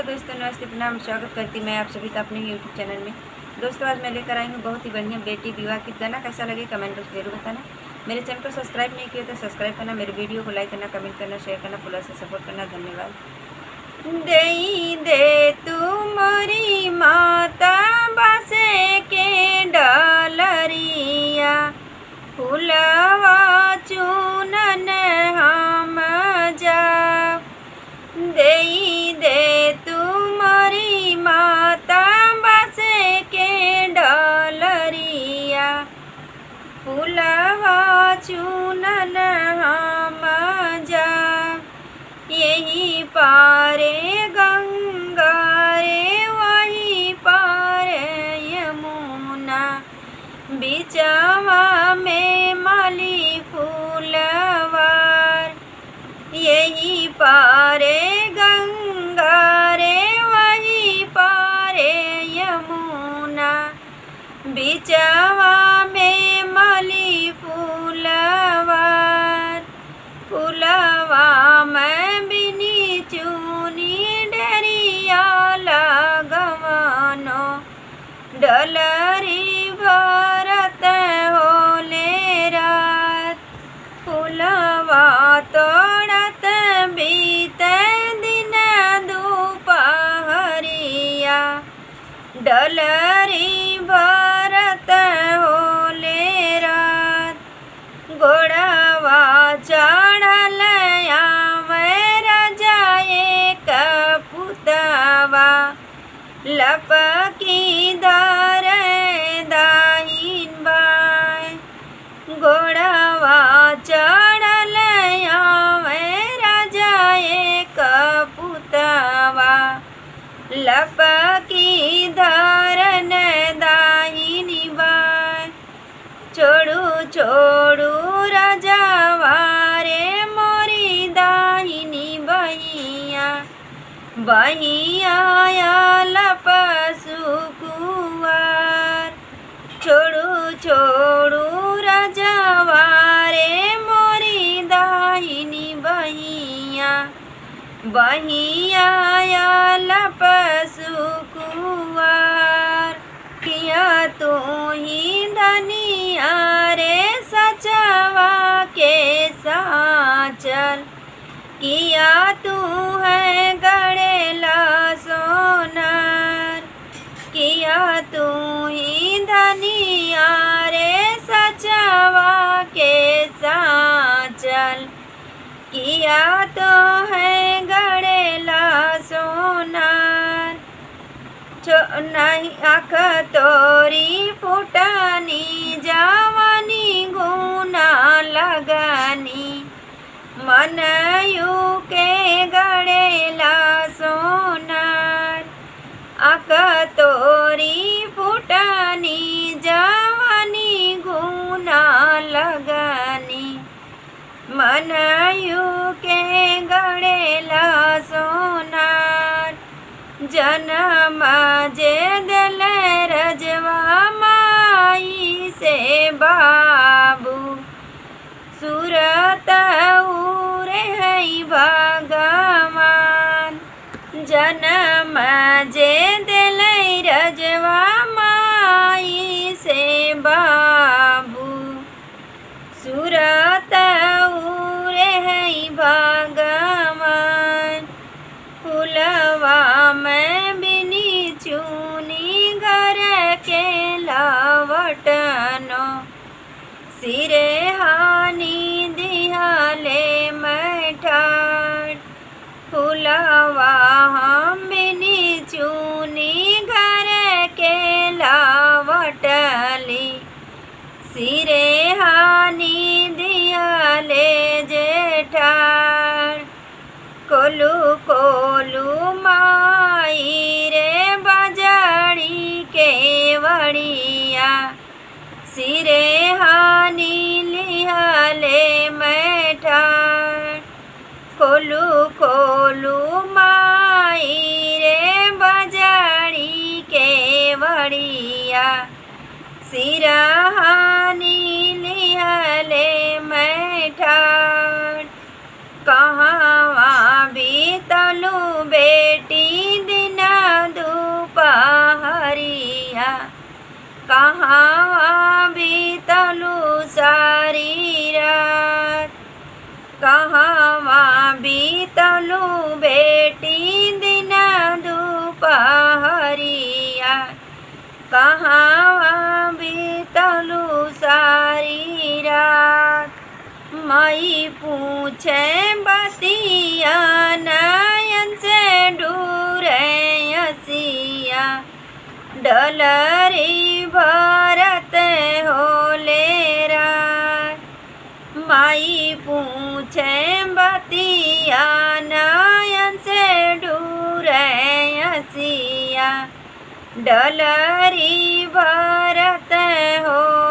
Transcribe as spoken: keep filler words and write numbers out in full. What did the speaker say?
दोस्तों, नमस्ते, प्रणाम, स्वागत करती मैं आप सभी का अपने YouTube चैनल में। दोस्तों, आज मैं लेकर आई हूँ बहुत ही बढ़िया बेटी विवाह गीत। गाना कैसा लगे, कमेंट बॉक्स में जरूर बताना। मेरे चैनल को सब्सक्राइब नहीं किया तो सब्सक्राइब करना, मेरे वीडियो को लाइक करना, कमेंट करना, शेयर करना, पूरा से सपोर्ट करना। धन्यवाद। देई दे तू मोरी माता बसे के डलरिया, फुलवा चुनन हम जाब। देई दे तू मोरी माता बसे के डलरिया, फुलवा चुनन हम जाब। यही पारे गंगा रे, वही पारे यमुना, बिचवा में मली फूलवार। यही पारे गंगा रे, वही पारे यमुना, बिचवा में मली फूलवार। फुलवा में बिनी चुनी डेरिया लगवनो, डलरी भरत होले रात। फुलवा तोड़त बीते दिन दुपहरिया, डलरी भरत होले रात। गोड़वा चढ़ल आवे राजा एक पुतवा, लपकी धरे दाहिन बाय। गोड़वा चढ़ल आवे राजा एक पुतवा, लपकी धरन दाहिनी बाय। छोड़ू छोड़ू रजवा रे मोरी दाहिनी बहिया, बहिया आयल पशु कुवार। छोड़ू छोड़ू रजवा रे मोरी दाहिनी बहिया, बहिया आयल पशु कुवार। किया तू ही धनिया रे सचवा के साचल, किया तू है गड़ेला सोनार। किया तू ही धनिया रे सचवा के साचल, किया तो है गड़ेला सोनार। छो-, नहीं आँख तोरी फुटनी, जवानी गुना लगनी, मनयू के गड़ेला सोनार। आँख तोरी फुटनी, जवानी गुना लगनी, मनयू के गड़ेला सोनार। जनम जे देले रजवा माई से बाबू, सुरत उरे है भगवान। जनम जे देले रजवा माई से बाबू, सुरत उरे है भगवान। फुलवा में बिनी चुनी घर के लवटनो, सिरे हानि दिहले मैं ठाड़। फुलवा हम बिनी चुनी घर के लवटली, सिरे हानि दिहले जे ठाड़। कोलू कोलू माई रे बजड़ी के वड़िया, सिरे हानि लिहले मैं ठाड़। कोलू कोलू माई रे बजड़ी के वड़िया, सिरा हानि लिहले मैं ठाड़। कहवा बीतलू बेटी दिन कहाँ बीतलू सारी रात? माई पूछे बतिया नयन से ढूरे असिया, डलरी भरत होले रात। माई पूछे बतिया नयन से ढूरे असिया, डलरी भरत हो